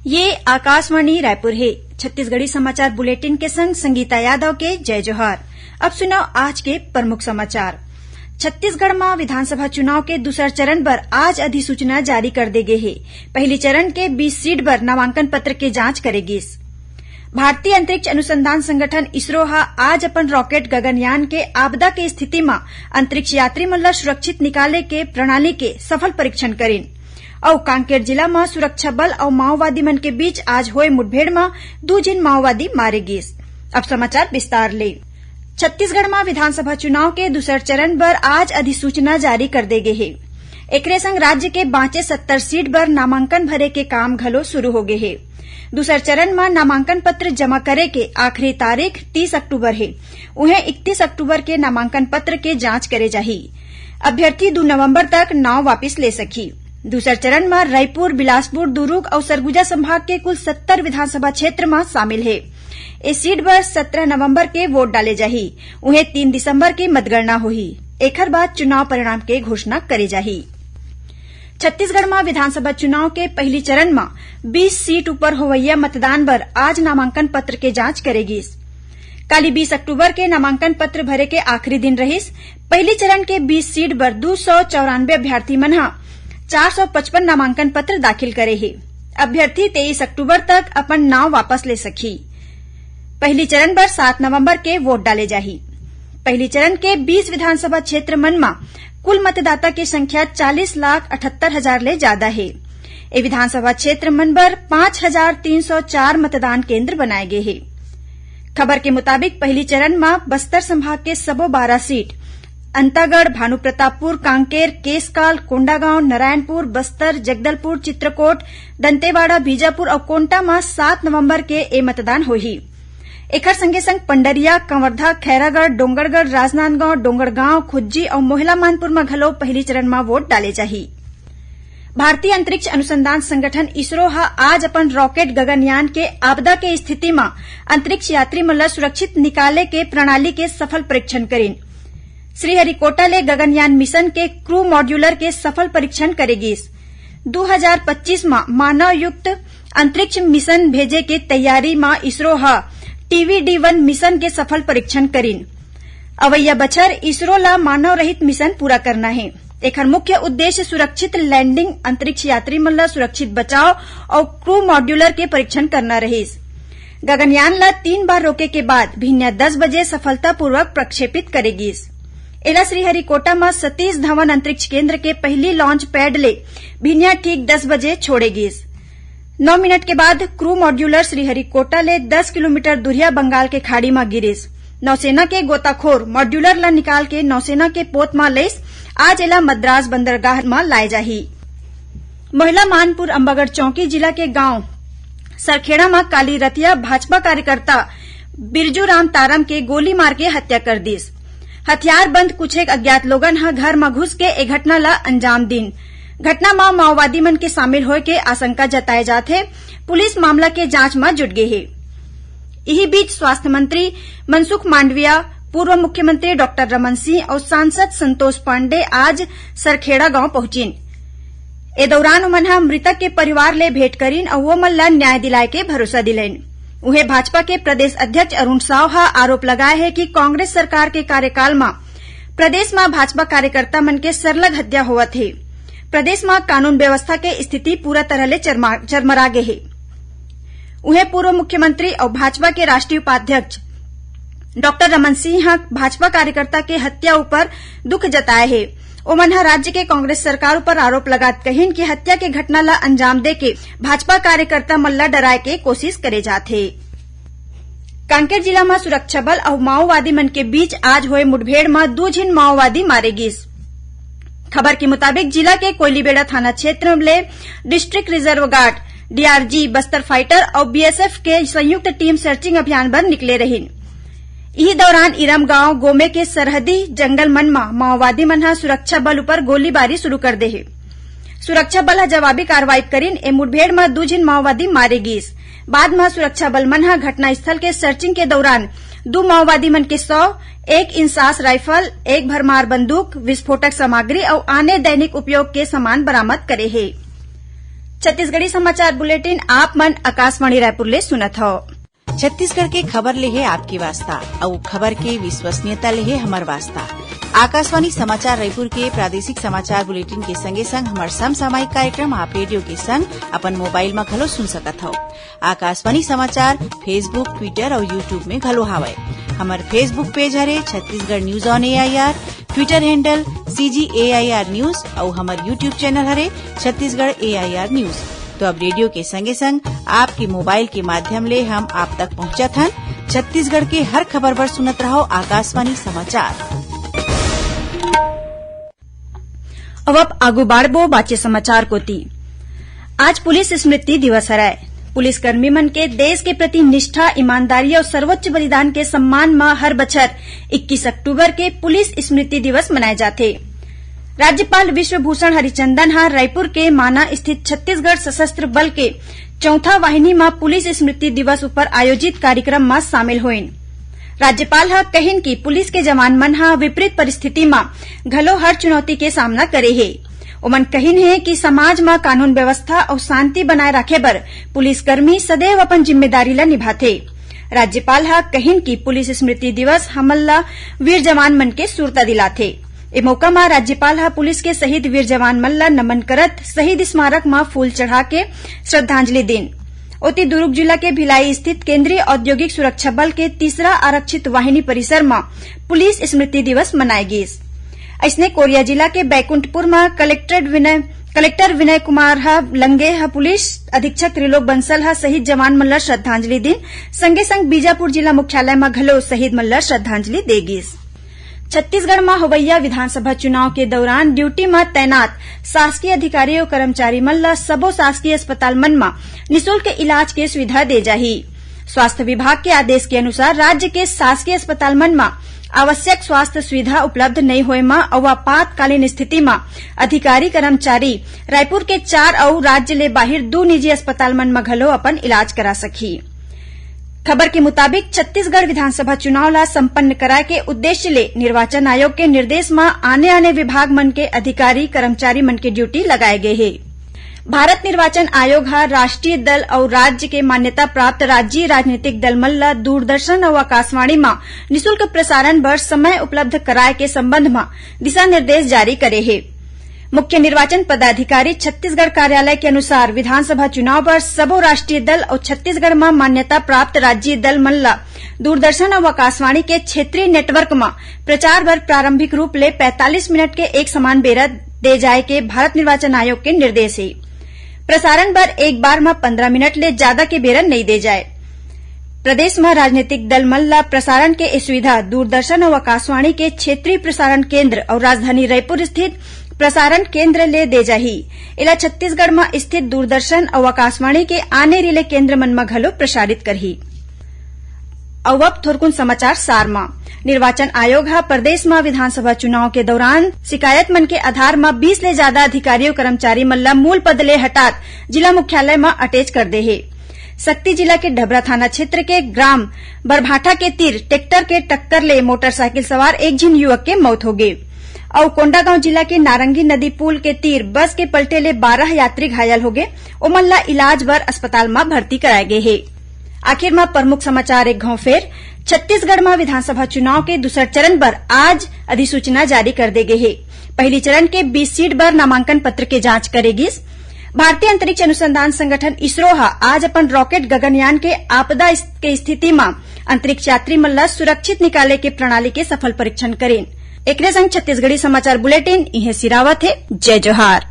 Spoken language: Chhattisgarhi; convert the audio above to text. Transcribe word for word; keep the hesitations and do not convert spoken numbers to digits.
ये आकाशवाणी रायपुर हे। छत्तीसगढ़ी समाचार बुलेटिन के संग संगीता यादव के जय जोहार। अब सुनव आज के प्रमुख समाचार। छत्तीसगढ़ म विधानसभा चुनाव के दूसर चरण बर आज अधिसूचना जारी कर दे गे हे। पहली चरण के बीस सीट बर नामांकन पत्र के जांच करे गिस। भारतीय अंतरिक्ष अनुसंधान संगठन इसरो ह आज अपन रॉकेट गगनयान के आपदा के स्थिति म अंतरिक्ष यात्री मन ल सुरक्षित निकाले के प्रणाली के सफल परीक्षण करिन। अउ कांकेर जिला म सुरक्षा बल अउ माओवादी मन के बीच आज होए मुठभेड़ म दू झिन माओवादी मारे गिस। अब समाचार विस्तार ले। छत्तीसगढ़ म विधानसभा चुनाव के दूसर चरण बर आज अधिसूचना जारी कर दे गे हे। एकरे संग राज्य के बांचे सत्तर सीट बर नामांकन भरे के काम घलो शुरू हो गे हे। दूसर चरण म नामांकन पत्र जमा करे के आखिरी तारीख तीस अक्टूबर हे। उहें, इकतीस अक्टूबर के नामांकन पत्र के जांच करे जाही। अभ्यर्थी दू नवंबर तक नांव वापिस ले सकही। दूसर चरण म रईपुर, बिलासपुर, दुरूग अउ सरगुजा संभाग के कुल सत्तर विधानसभा क्षेत्र म शामिल हे। ए सीट बर सत्रह नवंबर के वोट डाले जाही। उहें, तीन दिसंबर के मतगणना होही। एखर बाद चुनाव परिणाम के घोषणा करे जाही। छत्तीसगढ़ म विधानसभा चुनाव के पहली चरण म बीस सीट ऊपर होवइया मतदान बर आज नामांकन पत्र के जांच करे गिस। काली बीस अक्टूबर के नामांकन पत्र भरे के आखिरी दिन रहिस। पहली चरण के बीस सीट बर दू सौ चौरानबे अभ्यर्थी मन ह चार सौ पचपन नामांकन पत्र दाखिल करे हे। अभ्यर्थी तेईस अक्टूबर तक अपन नांव वापस ले सकही। पहली चरण बर सात नवंबर के वोट डाले जाही। पहली चरण के बीस विधानसभा क्षेत्र मन म कुल मतदाता के संख्या चालीस लाख अठहत्तर हजार ले जादा हे। ए विधानसभा क्षेत्र मन बर पांच हजार तीन सौ चार मतदान केंद्र बनाए गे हे। खबर के मुताबिक, पहली चरण म बस्तर संभाग के सबो बारह सीट, अंतागढ़, भानुप्रतापपुर, कांकेर, केसकाल, कोंडागांव, नारायणपुर, बस्तर, जगदलपुर, चित्रकोट, दंतेवाड़ा, बीजापुर अउ कोंटा म सात नवंबर के ए मतदान होही। एखर संगे संग पंडरिया, कंवरधा, खैरागढ़, डोंगरगढ़, राजनांदगांव, डोंगरगांव, खुज्जी अउ मोहला मानपुर म घलो पहली चरण म वोट डाले जाही। भारतीय अंतरिक्ष अनुसंधान संगठन इसरो ह आज अपन रॉकेट गगनयान के आपदा के स्थिति म अंतरिक्ष यात्री मन ल सुरक्षित निकाले के प्रणाली के सफल परीक्षण करिन। श्रीहरिकोटा ले गगनयान मिशन के क्रू मॉड्यूलर के सफल परीक्षण करे गिस। दू हजार पच्चीस म मानव युक्त अंतरिक्ष मिशन भेजे के तैयारी म इसरो ह टीवीडी वन मिशन के सफल परीक्षण करिन। अवइया बछर इसरो ल मानव रहित मिशन पूरा करना हे। एखर मुख्य उद्देश्य सुरक्षित लैंडिंग, अंतरिक्ष यात्री मन ल सुरक्षित बचाव अउ क्रू मॉड्यूलर के परीक्षण करना रहिस। गगनयान ल तीन बार रोके के बाद भिनिया दस बजे सफलतापूर्वक प्रक्षेपित करे गिस। एला श्रीहरिकोटा म सतीश धवन अंतरिक्ष केंद्र के पहिली लॉन्च पैड ले भिनिया ठीक दस बजे छोड़े गिस। नौ मिनट के बाद क्रू मॉड्यूलर श्रीहरिकोटा ले दस किलोमीटर दूरिहा बंगाल के खाड़ी म गिरिस। नौसेना के गोताखोर मॉड्यूलर ल निकाल के नौसेना के पोत म लेइस। आज एला मद्रास बंदरगाह म लाए जाही। मोहला मानपुर अम्बागढ़ चौकी जिला के गांव सरखेड़ा म काली रतिया भाजपा कार्यकर्ता बिरजू राम तारम के गोली मार के हत्या कर दिस। हथियारबंद कुछ एक अज्ञात लोगन ह घर म घुस के ए घटना ल अंजाम दिन। घटना म माओवादी मन के शामिल होय के आशंका जताए जात हे। पुलिस मामला के जांच म जुट गे हे। इही बीच स्वास्थ्य मंत्री मनसुख मांडविया, पूर्व मुख्यमंत्री डॉक्टर रमन सिंह अउ सांसद संतोष पांडे आज सरखेड़ा गांव पहुंचिन। ए दौरान ओमन ह मृतक के परिवार ले भेंट करिन अउ ओमन ल न्याय दिलाए के भरोसा दिलाइन। उहें, भाजपा के प्रदेश अध्यक्ष अरुण साव ह आरोप लगाए हे कि कांग्रेस सरकार के कार्यकाल म प्रदेश म भाजपा कार्यकर्ता मन के सरलग हत्या होवत हे। प्रदेश म कानून व्यवस्था के स्थिति पूरा तरह ले चरमा-, चरमरा गे हे। उहें, पूर्व मुख्यमंत्री अउ भाजपा के राष्ट्रीय उपाध्यक्ष डॉक्टर रमन सिंह ह भाजपा कार्यकर्ता के हत्या ऊपर दुख जताए हे। ओमन ह राज्य के कांग्रेस सरकार ऊपर आरोप लगात कहिन कि हत्या के घटना ल अंजाम देके भाजपा कार्यकर्ता मन ल डराए के कोशिश करे जात हे। कांकेर जिला म सुरक्षा बल अउ माओवादी मन के बीच आज होए मुठभेड़ म दू झिन माओवादी मारे गिस। खबर के मुताबिक, जिला के कोयलीबेड़ा थाना क्षेत्र ले district reserve guard, DRG, Bastar fighter अउ बीएसएफ के संयुक्त टीम सर्चिंग अभियान बर निकले रहिन। इही दौरान इरम गांव गोमे के सरहदी जंगल मन म माओवादी मन ह सुरक्षा बल ऊपर गोलीबारी शुरू कर दे हे। सुरक्षा बल ह जवाबी कार्रवाई करिन। ए मुठभेड़ म दू झिन माओवादी मारे गिस। बाद म सुरक्षा बल मन ह घटनास्थल के सर्चिंग के दौरान दू माओवादी मन के शव, एक इंसास राइफल, एक भरमार बंदूक, विस्फोटक सामग्री अउ आने दैनिक उपयोग के सामान बरामद करे हे। छत्तीसगढ़ी समाचार बुलेटिन आप मन आकाशवाणी रायपुर ले सुनत हव। छत्तीसगढ़ के खबर ले हे आपके वास्ता, अउ खबर के विश्वसनीयता ले हे हमर वास्ता। आकाशवाणी समाचार रायपुर के प्रादेशिक समाचार बुलेटिन के संगे संग हमर समसामयिक कार्यक्रम आप रेडियो के संग अपन मोबाइल म घलो सुन सकत हव। आकाशवाणी समाचार Facebook, Twitter अउ YouTube में घलो हावय। हमर Facebook पेज हरे Chhattisgarh news on AIR, Twitter handle CG AIR news अउ हमर YouTube चैनल हरे छत्तीसगढ़ एआईआर न्यूज। तो अब रेडियो के संगे संग आपके मोबाइल के माध्यम ले हम आप तक पहुंचत हन। छत्तीसगढ़ के हर खबर बर सुनत रहव आकाशवाणी समाचार। अब आप आगू बाढ़बो बाचे समाचार कोती। आज पुलिस स्मृति दिवस हरय। पुलिसकर्मी मन के देश के प्रति निष्ठा, ईमानदारी अउ सर्वोच्च बलिदान के सम्मान म हर बछर इक्कीस अक्टूबर के पुलिस स्मृति दिवस मनाए जाथे। राज्यपाल विश्वभूषण हरिचंदन ह रायपुर के माना स्थित छत्तीसगढ़ सशस्त्र बल के चौथा वाहिनी म पुलिस स्मृति दिवस ऊपर आयोजित कार्यक्रम म शामिल होइन। राज्यपाल ह कहिन कि पुलिस के जवान मन ह विपरीत परिस्थिति म घलो हर चुनौती के सामना करे हे। ओमन कहिन हे कि समाज म कानून व्यवस्था अउ शांति बनाए राखे बर पुलिसकर्मी सदैव अपन जिम्मेदारी ल निभाथे। राज्यपाल ह कहिन कि पुलिस स्मृति दिवस हमन ल वीर जवान मन के सुरता दिलाथे। ए मौका म राज्यपाल ह पुलिस के शहीद वीर जवान मन ल नमन करत शहीद स्मारक म फूल चढ़ा के श्रद्धांजलि दीन। ओती दुरूग जिला के भिलाई स्थित केंद्रीय औद्योगिक सुरक्षा बल के तीसरा आरक्षित वाहिनी परिसर म पुलिस स्मृति दिवस मनाए गीस। अइसने कोरिया जिला के बैकुंठपुर म कलेक्टर विनय, कलेक्टर विनय कुमार ह लंगे ह पुलिस अधीक्षक त्रिलोक बंसल ह शहीद जवान मन ल श्रद्धांजलि दीन। संगे संग बीजापुर जिला मुख्यालय म घलो शहीद मन ल श्रद्धांजलि दे गीस। छत्तीसगढ़ म होवइया विधानसभा चुनाव के दौरान ड्यूटी म तैनात शासकीय अधिकारी अउ कर्मचारी मन ल सबो शासकीय अस्पताल मन म निशुल्क इलाज के सुविधा दे जाही। स्वास्थ्य विभाग के आदेश के अनुसार राज्य के शासकीय अस्पताल मन म आवश्यक स्वास्थ्य सुविधा उपलब्ध नइ होए म अउ आपातकालीन स्थिति म अधिकारी कर्मचारी रायपुर के चार अउ राज्य ले बाहिर दू निजी अस्पताल मन म घलो अपन इलाज करा सकही। खबर के मुताबिक, छत्तीसगढ़ विधानसभा चुनाव ला संपन्न कराए के उद्देश्य ले निर्वाचन आयोग के निर्देश म आने-आने विभाग मन के अधिकारी, कर्मचारी मन के ड्यूटी लगाए गए हे। भारत निर्वाचन आयोग ह राष्ट्रीय दल अउ राज्य के मान्यता प्राप्त राज्य राजनीतिक दल मन ल दूरदर्शन अउ आकाशवाणी म निशुल्क प्रसारण बर समय उपलब्ध कराए के संबंध म दिशा निर्देश जारी करे हे। मुख्य निर्वाचन पदाधिकारी छत्तीसगढ़ कार्यालय के अनुसार विधानसभा चुनाव बर सबो राष्ट्रीय दल अउ छत्तीसगढ़ म मान्यता प्राप्त राज्य दल मन ल दूरदर्शन अउ आकाशवाणी के क्षेत्रीय नेटवर्क म प्रचार बर प्रारंभिक रूप ले पैंतालीस मिनट के एक समान बेरा दे जाए के भारत निर्वाचन आयोग के निर्देश हे। प्रसारण बर एक बार म पन्द्रह मिनट ले जादा के बेरा नइ दे जाए। प्रदेश म राजनीतिक दल मन ल प्रसारण के ए सुविधा दूरदर्शन अउ आकाशवाणी के क्षेत्रीय प्रसारण केंद्र अउ राजधानी रायपुर स्थित प्रसारण केंद्र ले दे जाही। एला छत्तीसगढ़ म स्थित दूरदर्शन अउ आकाशवाणी के आने रिले केंद्र मन म घलो प्रसारित करही। अउ अब थोरकुन समाचार सार म। निर्वाचन आयोग ह प्रदेश म विधानसभा चुनाव के दौरान शिकायत मन के आधार म बीस ले जादा अधिकारी अउ कर्मचारी मन ल मूल पद ले हटात जिला मुख्यालय म अटैच कर दे हे। सक्ती जिला के डभरा थाना क्षेत्र के ग्राम बरभाठा के तीर ट्रैक्टर के टक्कर ले मोटरसाइकिल सवार एक झिन युवक के मौत हो गे अउ कोंडागांव जिला के नारंगी नदी पुल के तीर बस के पलटे ले बारह यात्री घायल हो गे। ओमन ला इलाज बर अस्पताल म भर्ती कराए गे हे। आखिर म प्रमुख समाचार एक घांव फेर। छत्तीसगढ़ म विधानसभा चुनाव के दूसर चरण बर आज अधिसूचना जारी कर दे गे हे। पहिली चरण के बीस सीट बर नामांकन पत्र के जांच करे गिस। भारतीय अंतरिक्ष अनुसंधान संगठन इसरो ह आज अपन रॉकेट गगनयान के आपदा इस-, के स्थिति म अंतरिक्ष यात्री मन ल सुरक्षित निकाले के प्रणाली के सफल परीक्षण करीन। एकरे संग छत्तीसगढ़ी समाचार बुलेटिन इहें सिरावत हे। जय जोहार।